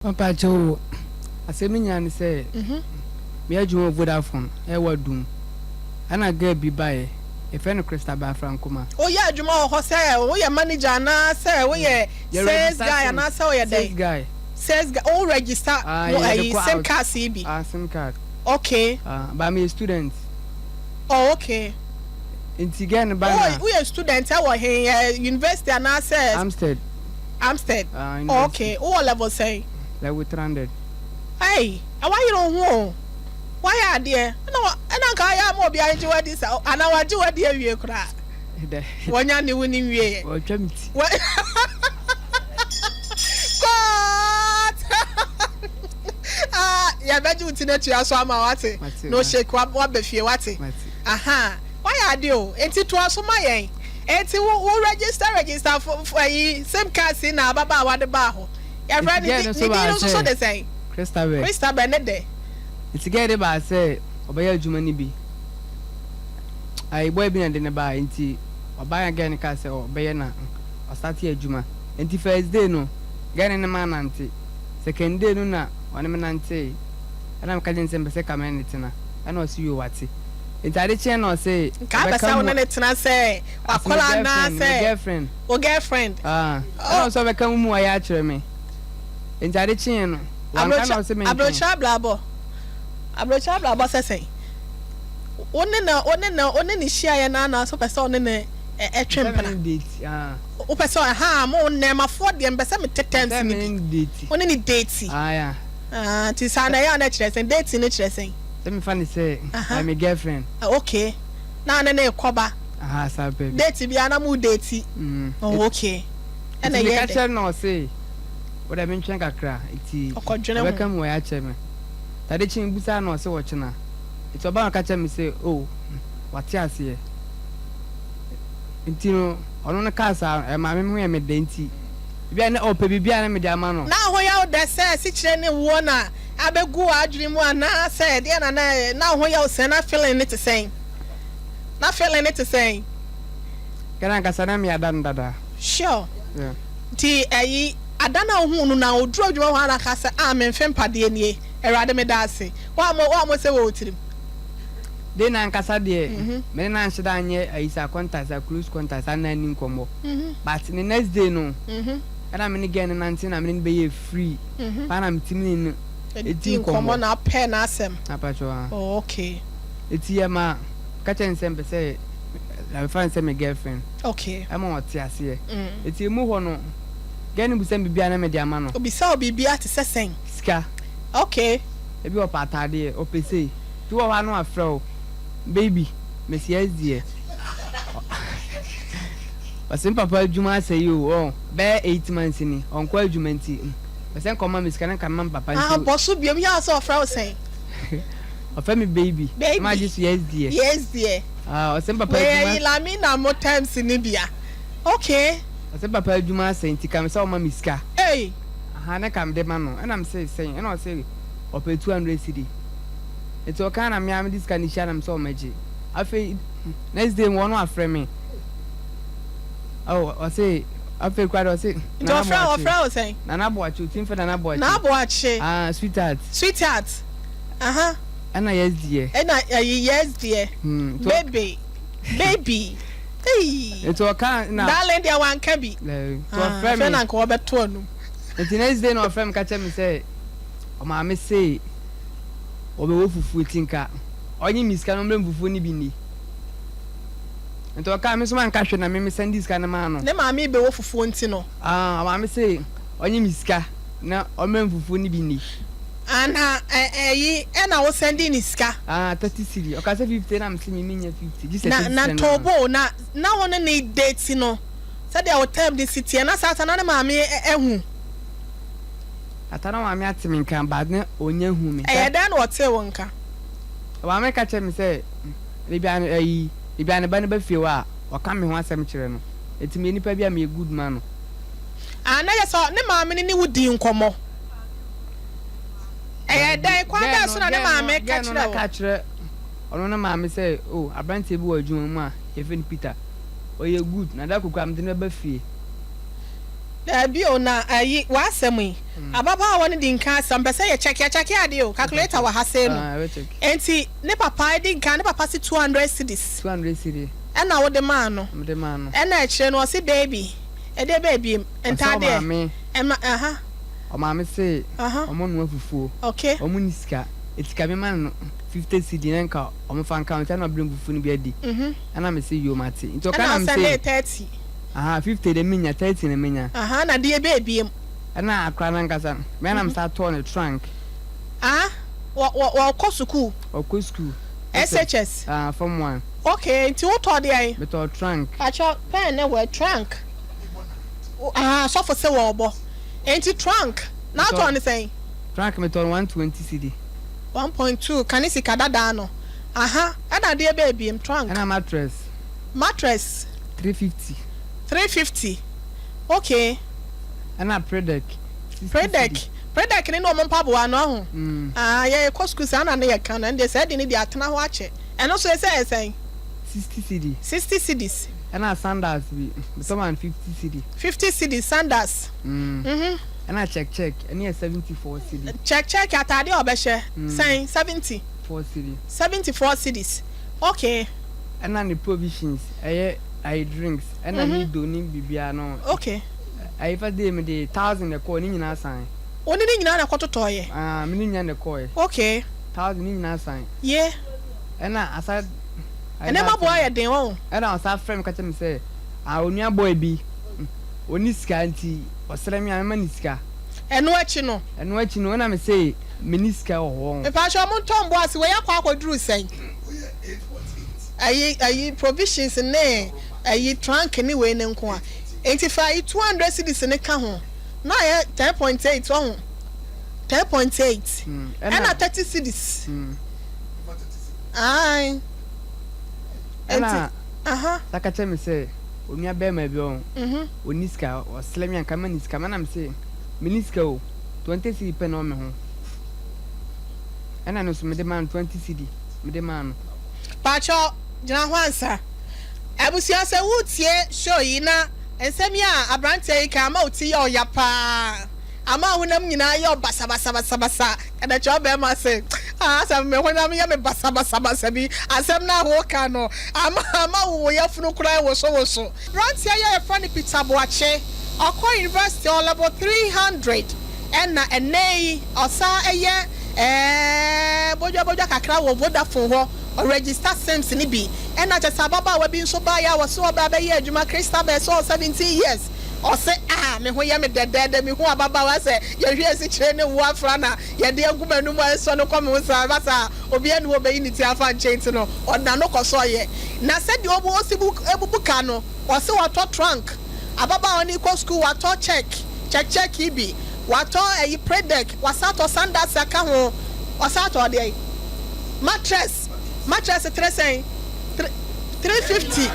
Mpakyɛw o, asɛm no nyinaa ne sɛ meyɛ adwuma wɔ Vodafone ɛwɔ Adum ɛna girl bi baeɛ yɛfrɛ no Christabel Afrankoma. Woyɛ adwuma wɔ hɔ sɛ woyɛ manager anaa sɛ woyɛ sales guy anaa sɛ woyɛ dɛn? Sales guy. Sales guy, wo register mo ɛyi sim cards yi bi? Ah, sim card. Okay. Ah, but meyɛ student. Oh, okay. Nti girl no ba na. Woyɛ student ɛwɔ he, university anaa sɛ? Amstead. Amstead. Ah, Oh, university. okay. Wowɔ level sɛn? Level 300. Hey, wayere wo ho o. Wayɛ adeɛ. Ɛna wa- ɛna nka ayɛ ama obi agye wadi sa anaa wagye wadi awie koraa. Dɛ. Wɔnya ne wo ne nwieɛ. Wɔtwa me ti. Cut! Ah, yɛbɛgye wo ti no atua so ama wate. Mate, No ah. shake waba fie wate. Mate. Aha. Wayɛ ade o. Enti toa so ma yɛn. Enti wo wo register register fo fo ayi sim card si na ababaawa de baa hɔ. Yɛfrɛ Nti ne girl di no ne nso din baa no nso so sɛ de sɛn? Christabel. Christabel ne dɛ. Nti girl de baa sɛ ɔbɛyɛ adwuma no bi. Ayi boy bi na de ne baa nti ɔbaa na girl no kaa sɛ ɔbɛyɛ na ɔsate adwuma. Nti first day no girl no ne me anante. Second day no na ɔne me nantee. Ɛna meka kyerɛ no sɛ mepɛ sɛ ka me ne no tena. Ɛna ɔse yoo wate. Nti ade kyeɛ na ɔse Nka apɛ ɔbɛka sɛ wo mu ne no tena sɛ as me w'akwadaa girlfriend, me anaasɛ girlfriend. wo girlfriend? Ah, ɛna Oh. ɔse ɔbɛka mu mu ayɛ akyerɛ me. Nti ade kyeɛ no, wanka na ɔse mentwɛn. Aburokyire abrabɔ, aburokyire abrabɔ sɛ sɛn? Wo ne no, wo ne no, wo ne no hyiaeɛ no ara na wopɛ sɛ wo ne no twe Mepɛ sɛ me mpena? ne no date, ah. Wopɛ sɛ, ɛhaa, mo nnɛɛmafoɔ deɛ mepɛ sɛ mete Mepɛ terms sɛ no me bi. ne no date. Wo ne no date? Ah, yeah. Ah, nti saa na ɛyɛ a na ɛkyerɛ sɛn? Dating no kyerɛ sɛn? Sɛ mefa no sɛ Aha. ɔyɛ me girlfriend. Ah, okay. Na ne ne rekɔba. Aha, saa pɛ. Date biara na mo date. Oh, okay. Ɛna Nti ɛyɛ meka dɛ. kyerɛ no na ɔse wo dɛ mentwɛn kakra nti Ɔkɔdwene ho. ɔbɛka mu ɔyɛ akyerɛ me. Nti ade kye mebusaa no ɔse ɔkyena. Nti ɔba na ɔka kyerɛ me sɛ oh wate aseɛ. Nti no ɔno no kaa saa no ɛmaa me ho yɛ me dɛ nti Ebia na ɔpɛ biribi a na mede ama no. Ná ho yɛ wo dɛ sɛ asikyire ne woɔ na abɛgu w'adwene mu anaa sɛ ɛdeɛn na na ɛyɛ? Na ho yɛ wo sɛn? Na feeling no te sɛn? Na feeling no te sɛn? Kɛ na ankasa na me ada no dada. Sure. Yeah. Nti ɛyi, ada no a wohuu no na ɔduru adwuma hɔ a na aka sɛ, ah me mfe mpadeɛ nie, Awurade meda ase. Woammɔ woammɔ sɛ wɔ wo tirim? Dee no ankasa deɛ me ne no anhyɛ da anyɛ ayi saa contact saa close contact saa na anni nkɔmmɔ but ne next day no ɛna me ne girl no nante na me ne no bɛyɛɛ free paa na metumi ne no Di di nkɔmmɔ nkɔmmɔ. na apɛ n'asɛm. Apakyɛw ah. Oh okay. Eti ɛma meka kyerɛ no sɛ mepɛ sɛ mefa no sɛ me girlfriend. Okay. Ɛma ɔte aseɛ. Eti emu hɔ no girl no bisa me biribi a na mede ama no. Obisa wo biribi a te sɛ sɛn? Sika. Okay. Ebi ɔpɛ ataadeɛ, ɔpɛ sei. Nti wɔ hɔ a na wafrɛ wo, baby, mesi ɛsdeɛ. Ɔse me papa adwuma asɛe o, ɔn, bɛyɛ 8 months ni, ɔnkɔ adwuma nti, pɛ sɛ nka ɔma me sika na nka mema me papa nti. Ah, bɔ so biom, yɛ a sɛ ɔfrɛ wo sɛn? Ɔfrɛ me baby. Baby. Na magye so yes dear. Yes dear. Ah, ɔse me papa Wei adwuma. ɛyi Lamina mo terms no bia. Okay. Ɔse me papa adwuma asɛe nti ka me sɛ ɔma me sika. Ei. Aha, na ka mede ma no. Ɛna mese sɛn? Ɛna ɔse ɔpɛ 200 cedi. Nti ɔkaa na me ara mede sika no hyia na mesɛ ɔmmɛgye. Afei next day wɔn afrɛ me. Oh, ɔse afei koraa de ɔse Nti Nana ɔfrɛ Boakye. ɔfrɛ wo sɛn? Nana Boakye, otumi frɛ Nana Boakye. Nana Boakye. Ah, sweetheart. Sweetheart. Aha. Ɛna yes dear. Ɛna ɛyi yes dear. Nti ɔ- Baby. Baby. Ei. Nti ɔkaa na. Darling deɛ wanka bi. Nti Ah, ɔfrɛ afei me. na nka wɔbɛto anum. Nti next day na ɔfrɛ me ka kyerɛ me sɛ ɔmaame se ɔbɛwɔ fufuo nti nka ɔnye me sika na ɔmmrɛ me fufuo no bi nni. Nti ɔkaa me nso manka hwee na me me sɛnde sika no maa no. Ne maame rebɛwɔ fufuo nti no. Ah, ɔmaame se ɔnye me sika na ɔmmrɛ me fufuo no bi nni. Ah, na ɛyi ɛna wo sɛnde ne sika? Ah, 30 cedi. Ɔkaa sɛ 50 na mese me mennya 50 gye sɛ Na 30 na cedi no. Tobo na na wo ne no date no sɛdeɛ wo term de si teɛ na saa ta na ne maame ahu? Ata na maame ate me nka but na ɔnnya hu me. Ɛyɛ dɛn na ɔtee wo nka? Maame ka kyerɛɛ me sɛ baabi a ayi baabi a ne ba no ba fie hɔ a ɔka me ho asɛm kyerɛ no. Enti meyɛ nipa bi a meyɛ good ma no. Ah, na ɛyɛ sɛ ne maame no ne wo dii nkɔmmɔ. Ɛyɛ dɛn? Kwan bɛn so na ne maame ka Girl no kyerɛɛ na wo? ka kyerɛ ɔno ne maame sɛ oh aberanteɛ bi wɔ adwuma mu a yɛfrɛ no Peter. Ɔyɛ good na da koro koraa mede no bɛba fie. Daabi o na ayi w'asɛm yi ababaawa no di nkan asɛm mpɛ sɛ yɛ check yɛ check adeɛ o calculator wɔ ha sei no enti ne papa di nkan ne papa se 200 cedis 200 cedi ɛna wode maa no mede maa no ɛna akyire no ɔse baby ɛdeɛ bɛɛ biem ɔsɛ ntaadeɛ ɔmaame ɛma aha ɔmaame se aha ɔmo noa fufuo okay ɔmo ni sika eti ka mema no 50 cedi na nka ɔmo fa nka ho nti ɛna ɔbrɛ me fufuo no bi adi ɛna me se yoo mate nti ɔka ɛna na me ɔsɛndee se 30. Ahaa 50 deɛ menya, 30 na menya. Ahaa na deɛ ɛbɛɛ biem. Ɛna akora no ankasa no, me ara na mesan tɔɔ no trunk. Ah wɔ wɔ wɔkɔ sukuu? Ɔkɔ sukuu. SHS? Ah form one. Okay nti wotɔɔ deɛn? Metɔɔ trunk. Pakyɛ pɛn ne wɔ trunk? Ahaa sɔfo se wɔɔbɔ nti trunk na wotɔɔ no sɛn? Trunk metɔɔ no 120 cedi. 1.2 kane sika dadaa no aha ɛna deɛ ɛbɛɛ biem trunk. Ɛna mattress. Mattress. 350. 350 okay. Ɛna predec. Predec predec ne ne wɔn mpaboa no ɔho. Mm. Ah yɛ kɔ sukuu saa na ne yɛ ka no ɛnde sɛ ɛde ne deɛ atena hɔ akyɛ ɛno nso ɛsɛ yɛ sɛn. 60 cedi. 60 cedis. Ɛna sandals bi metɔ ma no 50 cedi. 50 cedis sandals. Mm. Mhm. Ɛna check check ɛne yɛ 74 cedi. Check check ataade a ɔbɛhyɛ sɛn 70. 4 cedi. 74 cedis okay. Ɛna ne provisions ɛyɛ ayi drinks ɛna ne do ne biribiara no. Okay. Ayi first day me de thousand na ɛkɔɔ ne nyinaa san. Wo ne ne nyinaa na ɛkɔtotɔɔ yɛ? Ah me ne nyinaa na ɛkɔɔ yɛ. Okay. Thousand ne nyinaa san. Ye. Ɛna asa. Nneɛma boɔ ayɛ den wɔn. Ɛna ɔsan frɛ me ka kyerɛ me sɛ ah onua boy bi ɔnni sika nti ɔsrɛ me a mɛma no sika. Ɛno akyi no. Ɛno akyi no ɛna me se menni sika wɔ hɔ. Mpakyɛw montɔ mbo ase wei akɔ akɔduru sɛn? Ayi ayi provisions ne ayi trunk ne wei no nko a nti fa ayi 200 cedis no ka ho na ayɛ 10.8 wahu 10.8 ɛna 30 cedis ae nti aha. Saka kyerɛ me sɛ onua bɛrima bi ɔho ɔnni sika ɔsrɛ me anka mma ne sika mɛna me se menni sika o 20 cedi pɛ na ɔwɔ me ho ɛna no nso mede maa no 20 cedi mede maa no. Pakyɛw gyina hɔ ansa. Abusua sɛ woretie show yi na nsɛm yi a abranteɛ yi ka ama wo ti yɛ wo ya paa ama wo honam nyinaa yɛ wo basabasabasabasa ɛna kyerɛ bɛɛma se ah asɛ me honam yɛ me basabasabasa bi asɛm no a woka no ama ama wo wo yafunu koraa wosowoso. Abranteɛ yi a yɛfrɛ no Peter Boakye ɔkɔ university ɔwɔ level 300 ɛna ɛnɛ yi ɔsan yɛ ɛɛɛ bodwabodwa kakra wɔ Vodafone hɔ, ɔregister sims no bi. Ɛna kyɛsɛ ababaawa bi nso baeɛ a ɔse ɔba abɛyɛ adwuma, Christabel sɛ ɔwɔ 17 years, ɔse ah me ho yɛ me dɛdɛɛdɛ, mehu ababaawa sɛ yɛhwie asikyire ne woɔ afra na yɛde agu m'anum a ɛsɔ no kɔ me ho saa, ɛba saa a obiara nni hɔ a ɔbɛyi ne ti afa nkyɛn nti no ɔde n'ano kɔsɔeɛ. Na sɛdeɛ ɔsi bubu ka no, ɔse watɔ trunk. Ababaawa no rekɔ sukuu, watɔ check, check check yi bi, watɔ ɛyi predec, wasan atɔ sandals aka ho, wasan atɔ deɛn? Mattress, mattress tere sɛn? Tre, 350,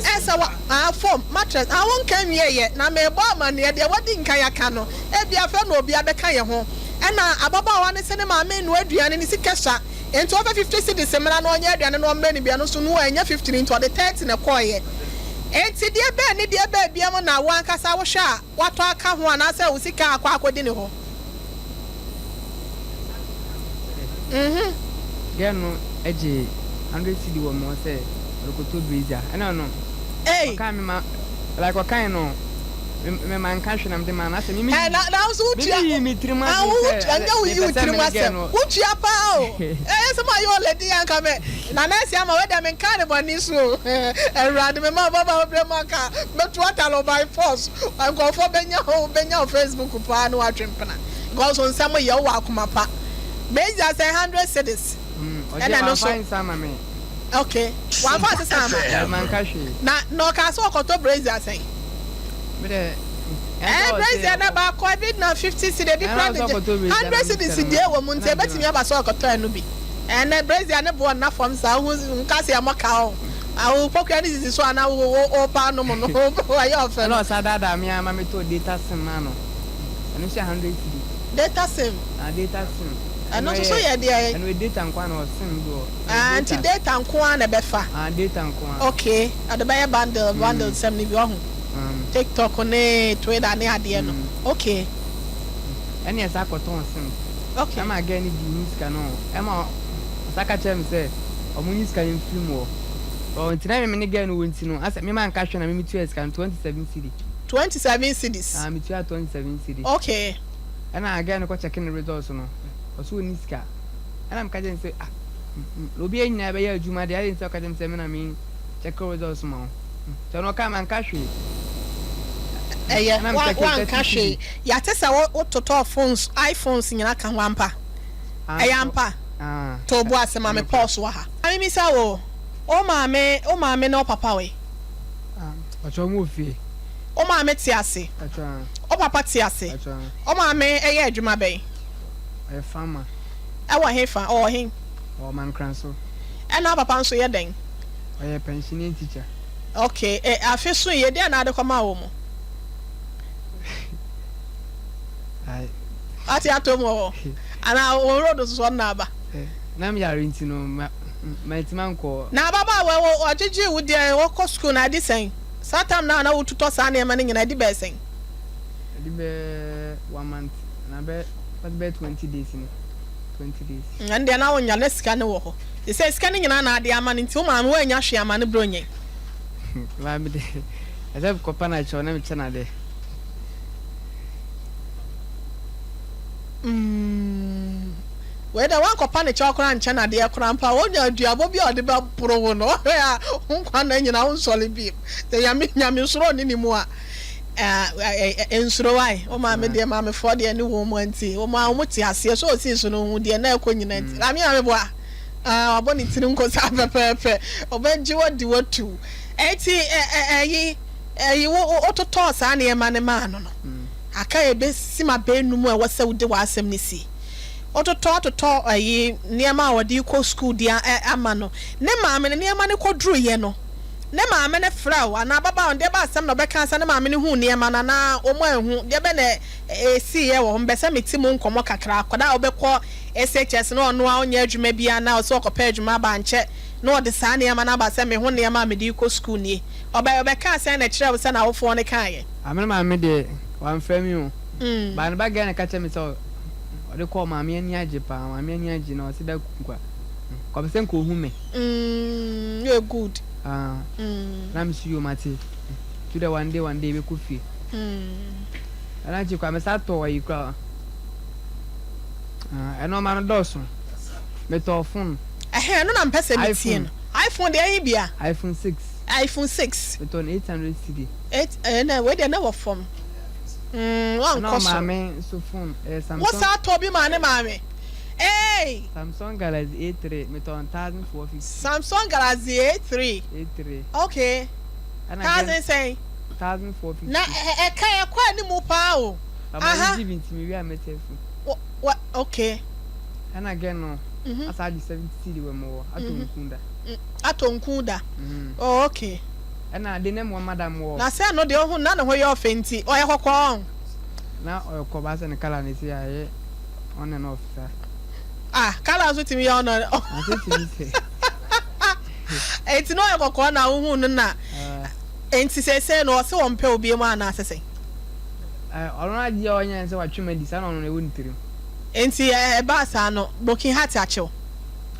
ɛsɛ wa, ah, foam, mattress, ah, wonka nwieɛ, na merebɔ amaneɛ, deɛ wadi nkan aka no, ebia afei na obi abɛka yɛn ho. Ɛna ababaawa no se ne maame renoa aduane, ne sika sua, nti ɔmfa 50 cedis mmra na ɔnyɛ aduane na ɔmmrɛ no bi, ɛno nso no wannya 50 no nti ɔde 30 na ɛkɔeɛ. Enti deɛ bɛn ne deɛ bɛn biom na wo ankasa wohwɛ a woatɔ aka ho anaasɛ wo sika akɔ akɔdi ne hɔ? Mhm. Girl no gyee hundred cedi wɔ me hɔ sɛ ɔrekɔtɔ brazier ɛna no Ei! ɔkaa me ma like ɔkae no me me manka hwee na mede maa no asɛ me me Ɛ na na wo nso me wotua me yii me tirim ah adwene wo sɛ wotua nyɛ wo yi mepɛ wo sɛ tirim me ne girl asɛm no wotua paa o ɛyɛ sɛ mayɛ ɔlɛdi anka mɛ Nana Asiamah wei deɛ menkaa ne bɔne so o Awurade mema wo baba wo berɛ mu anka mɛtu atale wo by force nkurɔfoɔ bɛnya wo bɛnya wo Facebook paa ne woatwe mpena because wo nsɛm yɛ wowɔ akoma pa Beza sɛ hundred cedis ɛna ɛno nso wamfa ama me ok wamfa asesa ama Dabi manka hwee na na ɔkaa sɛ ɔkɔtɔ brazier sɛn me dɛ ɛɛ brazier na baako ebi na 50 cedi ebi kora de gye 100 cedis deɛ wɔ mu nti ebetumi aba sɛ ɔkɔtɔ ɛno bi. Ɛnɛ brazier ne boɔ nna fam saa wohu nka sɛ ɛmɔ ka o wo pokua no sisi so a na wo wo pa anom no ɛyɛ ɔfɛ no. Ɛna ɔsan daadaa me ara ma me tɔɔ data sim maa no ɛno nso yɛ hundred cedi. Data sim. Ah data sim. Ɛno nso so yɛ deɛn. Ɛno yɛ data nko ara na ɔwɔ sim bi wɔ. Ah nti data nko ara na ɛbɛfa. Ah data nko ara. Okay ɔde bɛyɛ bundle bundle sɛm no bi wahu. TikTok ne Twitter ne adeɛ no. Okay. Ɛne ɛsa kɔtɔn sim. Okay. Ɛma girl no dii ne sika no ɛma ɔsa ka kyerɛɛ me sɛ ɔmo nyi sika no mfiri mu hɔ. Ɔ nti na me me ne girl no wɔ nti no asɛ me manka hwee na me metua sika no 27 cedi. 27 cedis. Ah metua 27 cedi. Okay. Ɛna girl no kɔ check ne results no ɔse ɔnni sika. Ɛna meka kyerɛɛ no sɛ ah na obiara nyinaa bɛyɛ adwuma deɛ adɛn nti na woka kyerɛ me sɛ me na me check results ma wo. Nti ɔno ɔkaa manka hwee. Ɛyɛ Ɛna me check wanka 30 hwee. cedi. Yɛate sɛ wototɔɔ phones, iPhones nyinaa ka ho ampa? Ah Ɛyɛ ampa? ah To bo ase ma me ɛnokorɛ. pause wɔ ha. Ma memmisa wo, wo maame wo maame ne wo papa wɔ he? Ah ɔkyɛ ɔmo wɔ fie. Wo maame te ase? Ɔkyɛ ah. Wo papa te ase? Ɔkyɛ ah. Wo maame yɛ adwuma bɛn? Ɔyɛ farmer. Ɛwɔ he fa? Ɔwɔ he? Ɔwɔ Mankranso. Ɛna wo papa nso yɛ dɛn? Ɔyɛ pensioning teacher. Okay, eh, afe so yi, ɛdeɛn na ade kɔmaa wɔn? Ai. Wate atɔ mu wɔ hɔ? Anaa wɔn road so so ɔno na aba? Na me yare nti no, ma, mantumi ankɔ. Na ababaawa wɔ, ɔgyegyee wo deɛ, wɔkɔ sukuu no, ade sɛn? Saa time no a na wototɔ saa nneɛma no nyinaa, ɛde bɛyɛ sɛn? Ɛde bɛyɛ one month, anaa bɛyɛ, bɛyɛ 20 days ni. 20 days. Ɛno deɛ na wonya, na sika no wɔ hɔ. Te sɛ sika no nyinaa na ade ama no nti wo maame woannya hwee ama no brɛ onyin. Maame de ɛsɛ mekɔpa no akyɛw na mekyɛ no ade. Mm, wei deɛ woankɔpa ne kyɛw koraa nkyɛ no adeɛ koraa mpo a wonya aduabɔ bi a ɔde bɛboro wo no ɔhwɛ a wo nkwa nna nyinaa wonsɔre bio. Sɛ nyame nyamesuro nni ne mu a nsuro wae. Wo maame deɛ maamefoɔ deɛ ne wɔn mu nti wɔn a wɔn te aseɛ sɛ ɔsii so no hu deɛ na ɛkɔ nyina nti. Maame nyame boa. Ah, wabɔ ne tiri nko saa pɛpɛɛpɛ. Ɔbɛgye wo adi watu. Enti ɛyi ɛyi wo wototɔɔ saa nneɛma no maa no no. Aka ebesi ma bɛnum a ɛwɔ sɛ wode w'asɛm no si. Wototɔ totɔ ɛyi nneɛma a wɔde kɔ sukuu de ama no. Ne maame no nneɛma no kɔduruiɛ no, ne maame no frɛ wo anaa ababaawa no deɛ bɛ asɛm na ɔbɛka ansa ne maame no huu nneɛma no anaa wɔn anhu deɛ bɛ na ɛsiiɛ wɔ hɔ. Mepɛ sɛ mete mu nkɔmmɔ kakra. Akwadaa a wobɛkɔ SHS na ɔno ara ɔnyɛ adwuma biara na ɔsɛ ɔkɔpɛ adwuma aba ankyɛ na ɔde saa nneɛma no aba sɛ me ho nneɛma a mede rekɔ sukuu nie. Ɔbae ɔbɛkaa sɛn na ɛkyerɛɛ wo sɛ n'awofoɔ no kaeɛ? Ah me maame deɛ wamfrɛ me o but ne ba girl no ka kyerɛ me sɛ ɔde kɔɔ maame ani agye paa maame ani agye na ɔse da nkwa kɔpɛ sɛ nka ɔhu me. Mm yɛ good. Ah na me so yoo mate to the one day one day yɛbɛkɔ fie. Ɛno akyi koraa mesan tɔɔ ayi koraa. Ah, ɛnɔɔma no dɔɔso. Metɔɔ phone. Ɛhɛn, ɛno na mpɛ sɛ metie no. iPhone deɛ ɛhe bia? iPhone 6. iPhone 6. Metɔɔ no 800 cedi. Eight, ɛɛ na wei deɛ na wɔ fam. Mm, wankɔ Ɛna soro. ɔmaame nso phone, ɛyɛ Samsung. Wo saa tɔ bi maa ne maame. Hey! Samsung Galaxy A3, metɔɔ no 1450. Samsung Galaxy A3. A3. Okay. Ɛna Thousand sɛn? 1450. Na ɛka ɛkɔ anim paa o. Aha. Mama me gye nti me wie a mɛte afu. Wɔ wɔ okay. Ɛna gɛ no asa agye 70 cedi wɔ mo wɔ atɔ nku da. Atɔ nku da. Oh okay. Ɛna ade na mu madam wɔ. Na sɛ no deɛ ohun na ne ho yɛ ɔfɛ nti ɔyɛ kɔkɔɔ ɔn. Na ɔyɛ kɔkɔɔ ba sɛ ne colour no si a ɛyɛ on and off saa. Ah colour nso tumi yɛ on and off. Ase tumi sɛ. Enti na ɔyɛ kɔkɔɔ na wohuu no na enti seesei no ɔse ɔmpɛ wo biom anaasɛ sɛn? Ɔno adeɛ a ɔnyɛ ne sɛ watwe m'adi saa na ɔno ɛwɔ ne tirim. Enti ɛbaa saa no broken heart akye wo?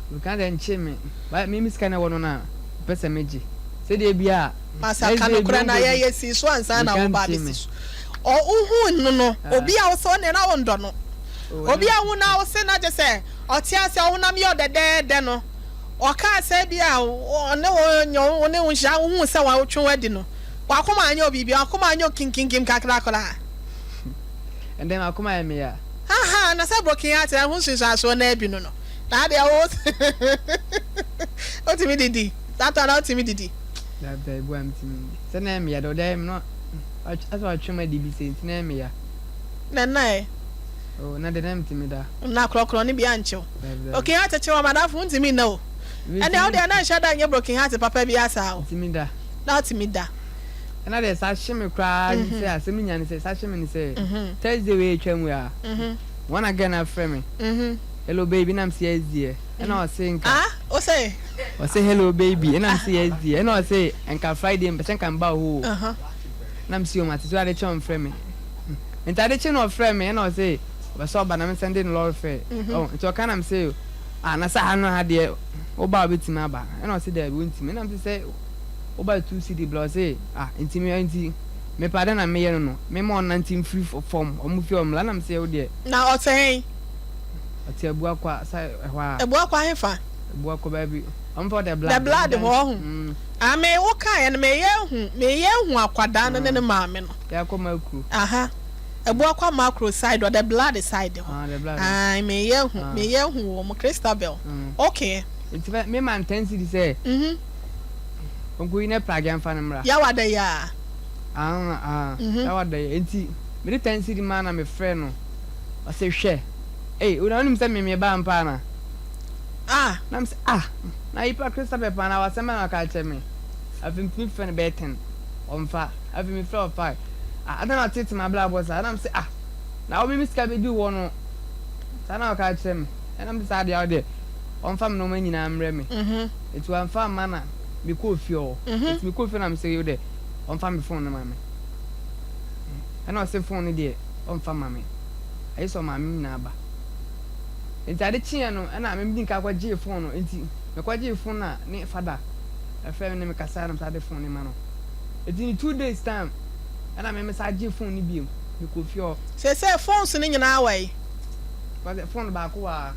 Broken heart ɛnkye me but me me sika na ɛwɔ no na mepɛ sɛ megye sɛdeɛ bi a Masa ka nokorɛ na yɛ yɛ sii so ansa na woba abɛsi so. Ɔ wohuu no no obi a wosɛ ɔne na wondɔ no obi a wohu no a wose na gye sɛ ɔte ase a ɔhonam yɛ ɔdɛdɛɛdɛ no Ɔkaa sɛ ebia ɔne wo nyɛ wo ne wo nhyia, wohuu sɛ wɔatwe wo adi no, w'akoma anyɛ wo biribi, w'akoma anyɛ wo kinkinkim kakra koraa. Ɛndɛ m'akoma ayɛ me ya. Ahaa, na sɛ broken heart na ɛho nsunsuansoɔ no ara bi no no, na adeɛ wo wotumi didi, saa tɔ na wotumi didi. Dabi dabi, bua metumi ndi. Sɛ na ɛyɛ me ya deɛ ɔde ayɛ me no, asɛ watwe m'adi bi sei nti na ɛyɛ me ya. Na ɛnna ɛ? Oh, na deɛ na metumi da. Na korɔkorɔ no bi ankye wo. Broken heart kye wo madamfo wontumi nna o. Ɛnna wo deɛ na nhyɛ da nyɛ broken heart papa bi asa o. Ntumi da. Na wotumi da. Ɛna deɛ sa hye me koraa ne sɛ asɛm nya ne sɛ sa hye me ne sɛ Thursday wei atwa mu a one again afrɛ me hello baby na mese yes dear ɛna ɔse nka ah ɔse ɔse hello baby ɛna mese yes dear ɛna ɔse nka Friday mpɛ sɛ nka mba hɔ o. Na mese yoo mate so ade kye ɔmfrɛ me. Nti ade kye na ɔfrɛ me ɛna ɔse ɔpɛ sɛ ɔba na me sɛnde no lɔre fare. Ɔho nti ɔka na mese ah na sɛ ha no ha deɛ woba a wobɛtumi aba ɛna ɔse daabi wontumi ɛna mese sɛ woba 2 cedi bla ɔse ah nti me nti mepɛ adɛn na meyɛ no no mema ɔnante mfiri fam ɔmo fie ɔmmla ɛna mese wo deɛ. Na ɔte hen? Ɔte Abuakwa sa ɛhɔ a. Abuakwa hefa? Abuakwa baabi ɔmo fɛ hɔ The Blood. The Blood hɔ ɔho. Ah me wo kaeɛ no meyɛ ahu meyɛ ahu akwadaa no ne ne maame no. Yɛakɔ Makuro. Aha Abuakwa Makuro side hɔ The Blood side hɔ. Ah The Blood. Ae meyɛ ahu meyɛ ahu wɔn Christabel okay. Nti fɛ me ma ntɛn si di sɛ. Mhm. Nko yi ne pragya nfa no mmra. Yawa da yi a. Ah ah yawa da yi nti me de ten cedi maa na me frɛ no ɔse hwɛ ei wo na wonim sɛ me me ba ampa ana. Ah. Na me se ah na yipa Christabel paa na wasɛm bɛn na waka akyerɛ me afei metumi frɛ no bɛyɛ ten ɔmfa afei me frɛ ɔfae ah adɛn na ɔtete m'abrabɔ saa na me se ah na wo me me sika bɛdi hɔ no saa na waka akyerɛ me ɛna me se saa deɛ wo deɛ ɔmfa me nneɛma nyinaa mmerɛ me nti wamfa amma na mekɔɔ fie hɔ nti mekɔɔ fie na me se wo deɛ ɔmfa me phone no ma me ɛna ɔse phone no deɛ ɔmfa ma me agye sɛ ɔmaame nyinaa ba. Nti ade kyeeɛ no ɛna me di nka kɔ gyee phone no nti me kɔ gyee phone na ne father ɛfrɛ me ne me kasa na me sa de phone no ma no nti in 2 days time ɛna me me sa gye phone no biem me kɔ fie hɔ. Seesei phones no nyinaa wɔ he? Kɔsɛ phone baako wɔ ha.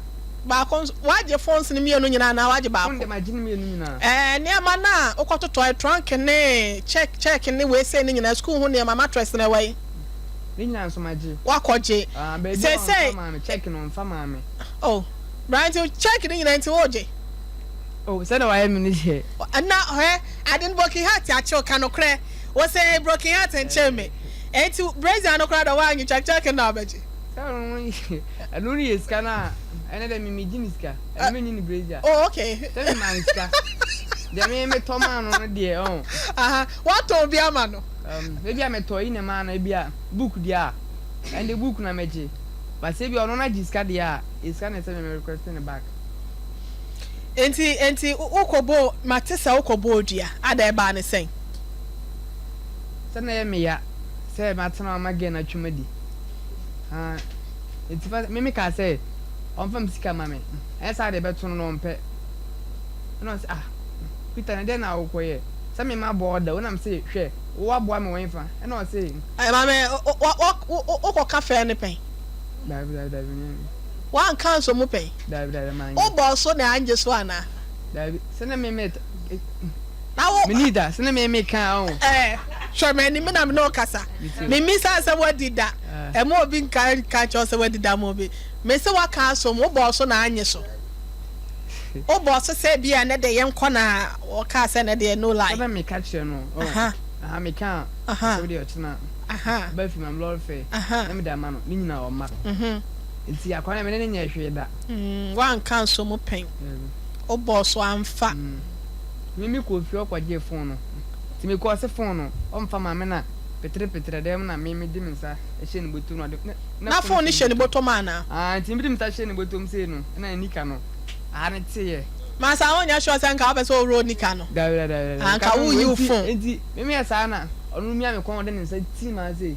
Baako nso, woagye phones no mmienu nyinaa anaa woagye baako? Phone deɛ magye ne mmienu nyinaa. Ɛɛ nneɛma no a wokɔtotɔɛ, trunk ne check check ne wei sei no nyinaa, sukuu ho nneɛma, mattress no ɛwɔ he? Ne nyinaa nso magye. Woakɔgye. Ah, baabi a ɔmfa maa me, check no ɔmfa maa me. Oh, bra nti check no nyinaa nti wogye? Oh, sɛdeɛ wayɛ me no deɛ. Na hwɛ, ade no broken heart akye wo, ka nokorɛ. Wo se broken heart nkyee me. Enti brazier no koraa deɛ woannye, check check no na wobɛgye. Sɛ ɔno no ɛno no yɛ sika no a, ɛnɛ deɛ me megye ne sika, ɛno menye ne brazier. Oh, okay. Sɛ me maa no sika, deɛ me metɔ maa no no deɛ, oh. Aha, woatɔn bi ama no? Um, ebi a metɔ yi na maa no, ebi a book deɛ a, ɛnde book na mɛgye. But sɛ ebi a ɔno no agye sika deɛ a, sika na ɛsɛ me me request ne back. Enti, enti wokɔbɔɔ, mate sɛ wokɔbɔɔ dua, ada ɛbaa ne sɛn? Sɛ na ɛyɛ me ya sɛ matena hɔ ama girl no atwe m'adi. Ah, enti fa, me mekaa sɛ ɔmfa me sika ma me, ɛnyɛ saa deɛ ɛbɛto no no ɔmpɛ. Ɛna ɔse ah, Peter na dɛn na wokɔyɛ? Sɛ me mabɔ wo da, wo na mese hwɛ, wo woaboa me wɔ hefa? Ɛna ɔse. Ɛɛ maame, wo, wo, wo, wokɔka fɛɛ no pɛn? Daabi, daabi, daabi, menyɛ. Woanka nso mu pɛn? Daabi, daabi, manyɛ. Wobɔɔ so na angye so anaa? Daabi, sɛ na me me. Na wo. Menni da, sɛ na me me ka o. Ɛɛ, hwɛ m'anim na me ne wo kasa. Memmisa sɛ woadi da. Ɛma obi nka nka nkyerɛ wo sɛ woadi da ma obi. Mese woaka asom, wobɔɔ so na anye so. Wobɔɔ so sɛ ebia ɛnɛ deɛ yɛnkɔ na wɔkaa sɛ ɛnɛ deɛ no lie. Sɛ na meka kyerɛ no, oh, aha, meka a, sɛ wodeɛ ɔkyena, ɔba fi ma me lɔre fɛ, na mede ama no, ne nyinaa ɔmma. Nti akwadaa no me ne no nyɛɛ hwee da. Woanka nso mu pɛn. Wobɔɔ so amfa. Me me kɔɔ fie hɔ kɔgyee phone no. Nti mekɔɔ se phone no ɔmfa ma me na petere petere dɛm na me mede me nsa hyɛ ne bɔtɔ mu na ɔde na Na phone no hyɛ ne bɔtɔ mu anaa? Ah nti mede me nsa hyɛ ne bɔtɔ mu sei no ɛna ne nika no aha no teeɛ. Masa wonyɛ sure sɛ nka wopɛ sɛ wo roll nika no? Dabi dabi dabi dabi. Ah nka woyi wo phone. Nti me meyɛ saa na ɔno mia me kɔn ɔde ne nsa tim ha sei.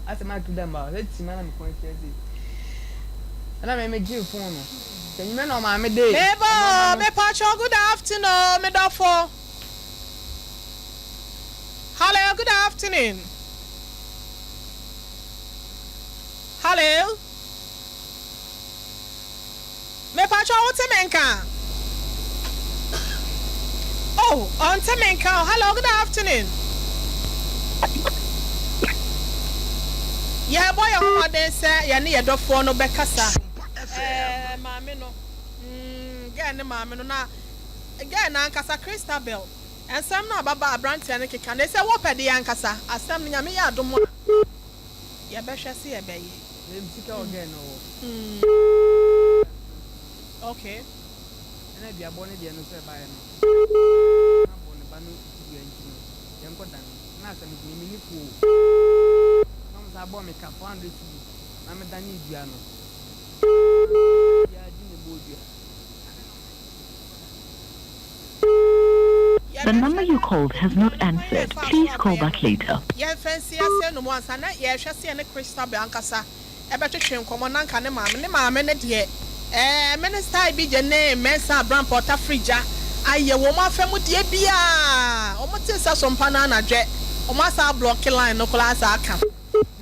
Asɛ ma to dɛm ba ɔsɛ tim ha na me kɔn ahyia sei. Ɛna me me gyee phone no. Sɛ nyimɛ na ɔmaame de. Meba o, mepakyɛw good afternoon o, me dɔfo. Hello, good afternoon. Hello. Mepakyɛw wote me nka? Oh, ɔnte me nka o. Hello, good afternoon. Yɛrebɔ yɛn ho mmɔden sɛ yɛne yɛn dɔfoɔ no bɛkasa. Ɛɛ, maame no, mm, girl ne maame no, na girl no ankasa, Christabel, nsɛm no a ababaa aberanteɛ no keka no, ɛsɛ wopɛ deɛ ankasa, asɛm no, Nyame yɛ adom a, yɛbɛhwɛ se yɛbɛyɛ. Sɛ sika wɔ girl no hɔ. Mm. Okay. Ɛna duabɔ no deɛ no nso ɛbaeɛ no, na bɔ ne ba no dua nti no, yɛnkɔ dan no. Na asɛm nti me menni fo o. Na wɔn san bɔɔ me ka 400 cedis na me danee dua no. Biara di ne bɔɔ dua. The number you called has not answered. Please call back later. Yɛmfa nsi ase nom ansa na yɛhwɛ sɛ yɛne Christabel ankasa ɛbɛtwetwe nkɔmmɔ na nka ne maame ne maame ne deɛ ɛɛ minister bi gye ne Mensah Abrampɔ Tafrigya ayɛ wɔn afa mu deɛ biaa wɔn te nsa so mpa no anadwɛ wɔn asa ablock line no koraa asa aka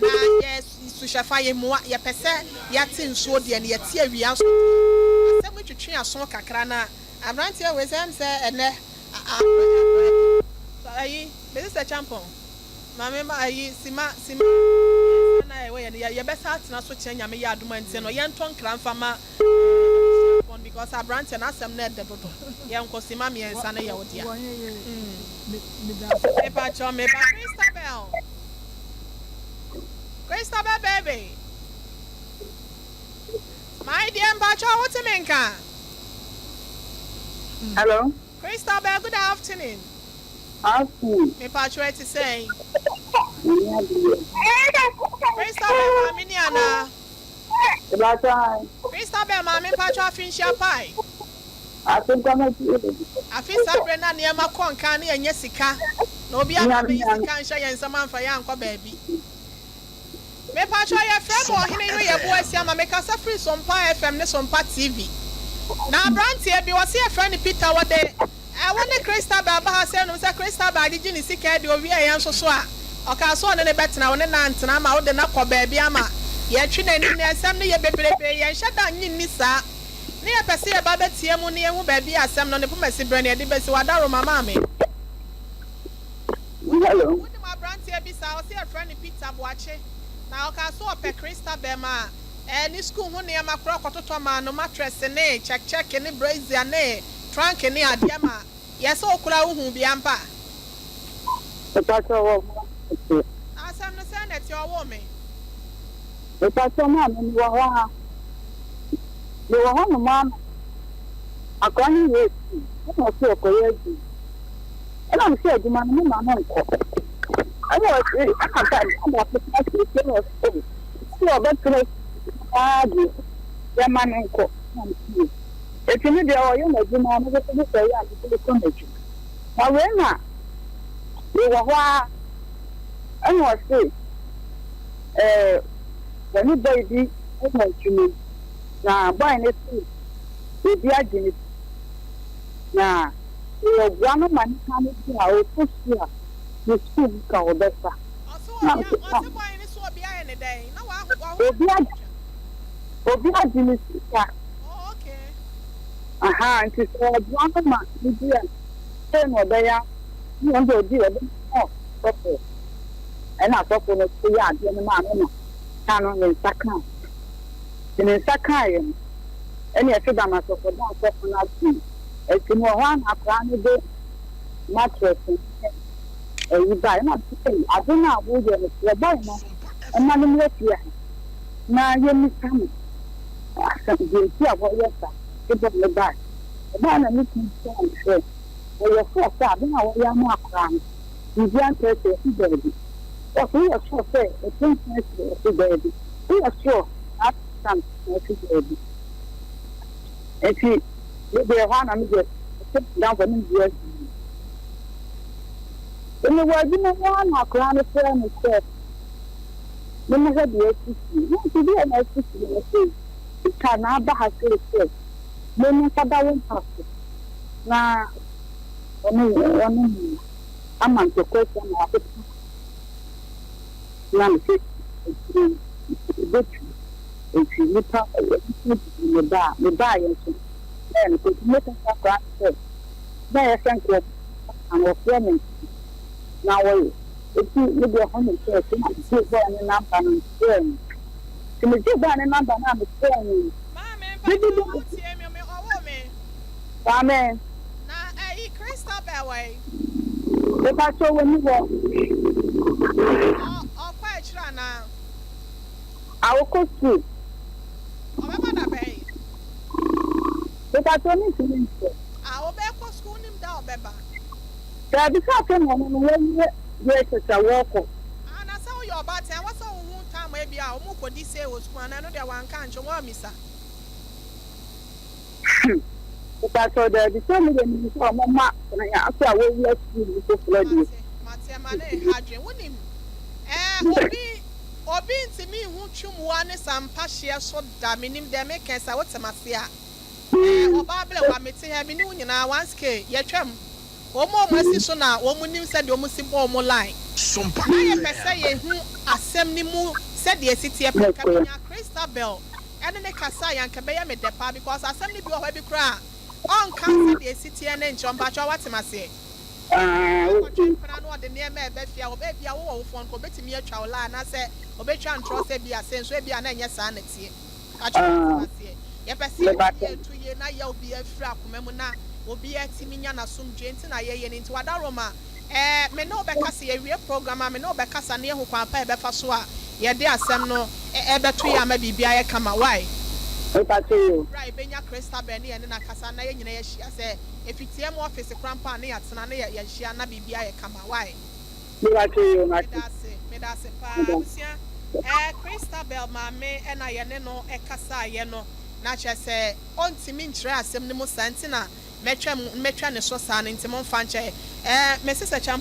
na yɛ suhyɛfa yɛ mua yɛpɛ sɛ yɛate nsuo deɛ no yɛte awia nso deɛ asɛm twetwe aso kakra na aberanteɛ wei sɛ ɛm sɛ ɛnɛ ayi bɛsi sɛ champɔn maame ma ayi sima sima na ɛwɔ yɛ no yɛbɛsa atena so kyerɛ Nyame yɛ adom nti no yɛntɔ nkra mfa ma abusuafoɔ no because aberanteɛ n'asɛm no ɛdɛ dodo. Yɛnkɔ sima 3 no yɛ wo dea. Mepakyɛw meba. Christabel, Christabel baby, my dear, mpakyɛw wote me nka? Hello. Christabel, good afternoon. Afternoon. Mepakyɛw ɛte sɛn? Christabel maame ni anaa? Christabel maame, mpakyɛw afe nhyia pae. Afe saa berɛ na nneɛma kɔ nkan ne yɛnyɛ sika na obi aba bɛyi sika nhyɛ yɛn nsam amfa yɛn ankɔ baabi. Mepakyɛw yɛfrɛ me Ɔhene Yere Yɛboa Asia ma mekasa firi Sompa FM ne Sompa TV. Na aberanteɛ bi wɔse yɛfrɛ no Peter wɔde ɛwo ne Christabel ba ha sɛ nom sɛ Christabel agyegye ne sika adi owieɛ nso so a ɔkaa sɛ ɔne no bɛtena wo ne no antena ama wode no akɔ baabi ama yɛtwe n'anim ne nsɛm no yɛ bebrebee yɛnhyɛ da nnye nni saa ne yɛpɛ sɛ yɛba bɛteɛ mu ne yɛhu baabi a asɛm no ne poma si berɛ ne yɛde bɛsi w'adaroma maame. Hello. Wonim aberanteɛ bi saa ɔse yɛfrɛ no Peter Boakye na ɔkaa sɛ ɔpɛ Christabel ma ɛɛ ne sukuu ho nneɛma koraa ɔkɔtotɔ maa no mattress ne check check ne brazier ne trunk ne adeɛ ma yɛ sɛ wo koraa wohuu bi ampa? Mepakyɛw wɔ hɔ te. Asɛm no sɛn na ɛteɛ ɔwoo me? Mepakyɛw maame mewɔ hɔ a mewɔ hɔ nom ara na akwadaa no wie sukuu ɛna ɔse ɔkɔyɛ adwuma ɛna mese adwuma no mema no nkɔ ɛna ɔse ɛna da baako koraa siesie na ɔse oh sɛ ɔbɛtena paa deɛ yɛma no nkɔ na mese eti me deɛ ɔyɛ n'adwuma no nso sɛ ɔyɛ a mede kɔ n'adwuma na wei na mewɔ hɔ ara ɛna ɔse ɛɛ wɔne boy bi wɔ adwuma mu na boy no se obi agye ne na ɔboa no ma nipa no bi a ɔkɔ sukuu a ne sukuu mu ka ɔbɛfa. Ɔse Na obi mese ɔse boy no se obi ayɛ ne dɛn na waho waho obi agye obi agye ne sika. Oh okay. Aha nti sɛ ɔboa no ma ne bi a sei na ɔbɛyɛ ne ɔno deɛ ɔdi ɔbɛma sɔfo ɛna sɔfo no so yɛ adeɛ no maa no na ka no ne nsa kaa nti ne nsa kaeɛ no ɛne ɛte da ma sɔfo da sɔfo no ase ɛti no wɔ hɔ a na akwaraa no de mattress ne ɛyi baeɛ na sɛ ade no a woyɛ no sɛ ɔbae no ɛma no mmerɛ fie ha na yɛmmisa no asɛm deɛ nti a wɔyɛ saa de bɔ ne bae ɔbaa na ne kunu bisaa no sɛ ɔyɛ sure sɛ ade no a wɔyɛ ama akwaraa no biribi ankyerɛkyerɛ ɔse daabi ɔse woyɛ sure sɛ ɛtɛnkyɛn akyire ɔse daabi woyɛ sure saa tam ɔse daabi nti medeɛ hɔ a na medeɛ ɛsɛ damfo ne medeɛ adwuma mewɔ adwuma mu a na akwaraa no frɛ me sɛ memmɛhwɛ deɛ asisi na nti deɛ na asisi no sɛ sika na aba ha sei sɛ me menkɔda wo mpa so na ɔne ɔne me ama ntɔkwa asi ama wakɔtena na mesɛ ɛbɛtu nti nipa ɛbɛtu me ba a me baa yɛ nso na yɛ no kɔnti mɛka sɛ akwaraa no sɛ na yɛ sɛ nkurɔfoɔ na wɔfrɛ me na wɔyɛ eti me deɛ hɔ ne sɛ ɛsɛ na megye bɔɔ ne number no mefrɛ no nti megye bɔɔ ne number no a mefrɛ no Maame mpakyɛw wotie me me ɔwoo me. Maame. Na ɛyi Christabel wɔ yi. Mepakyɛw wɔ ni hɔ. Ɔ ɔkɔ akyiri anaa? A ɔkɔ sukuu. Ɔbɛba da bɛn? Mepakyɛw me ntumi nkyerɛ. A ɔbɛkɔ sukuu wonim da a ɔbɛba? Daabi sɛ afei na ɔno no wawie JHS a wɔkɔ. Ah na sɛ woyɛ ɔbaatan ɛwɔ sɛ wohu time a ebia wɔn kɔdi sei wɔ sukuu anaa ɛno deɛ wanka ankyerɛ wo woammisa? Mepakyɛw daabi, sɛ me deɛ menim sɛ ɔmo ma kwan afei a wɔwura sukuu mu foforɔ deɛ. Mate, mate, ɛma no nha adwene. Wonim, ɛɛ, obi, obi ntumi nhu Twumua ne Sampa hyeɛ so da. Menim deɛ meka yi, sɛ wote m'ase a. Ɛɛ, ɔbaa berɛwa, mete ha, me ne wo nyinaa, once ke, yɛtwam. Wɔn a wɔasi so na wɔnim sɛdeɛ wɔsi bɔ wɔn line. Na yɛpɛ sɛ yɛhu asɛm no mu sɛdeɛ ɛsi teɛ pɛ. Nka menya Christabel ne no kasaeɛ a, nka ɛbɛyɛ me dɛ paa because asɛm no bi wɔ hɔ ebi koraa a, ɔnka sɛdeɛ ɛsi teɛ no nkyerɛ wo. Mpakyɛw woate m'aseɛ? Ɔkɔtwe mpena na ɔde nneɛma reba fie a, ebia wo wɔ wo phone koraa ɔbɛtumi atwa wo line anaasɛ ɔbɛtwa ntorɔ sɛ ebia sei nso ebia na ɛnyɛ saa na ɛteɛ. Mpakyɛw woate m'aseɛ? Yɛpɛ sɛ yɛde yɛ tu yie na yaw biara firi akoma mu na obiara tumi nya n'asomdwoeɛ nti na yɛyɛ no nti wadaroma ɛɛ me ne wo bɛka sɛ yɛwie program a me ne wo bɛkasa na yɛahu kwan pa a yɛbɛfa so a yɛde asɛm no ɛbɛto yɛ ama biribiara ayɛ kama wai? Berɛ a yɛbɛnya Christabel ne yɛne no akasa na yɛn nyinaa yɛahyia sɛ ɛfitiɛ mu office koraa mpo a ne yɛatena na yɛahyia na biribiara ayɛ kama wai? Meda ase, meda ase paa abusua. Ɛɛ Christabel maame na yɛne no kasaeɛ no, na kyerɛ sɛ ɔntumi nkyerɛ asɛm no mu saa nti na mɛtwa mu, mɛtwa ne so saa no nti momfa nkyɛ. Ɛɛ me sesa Kyampong.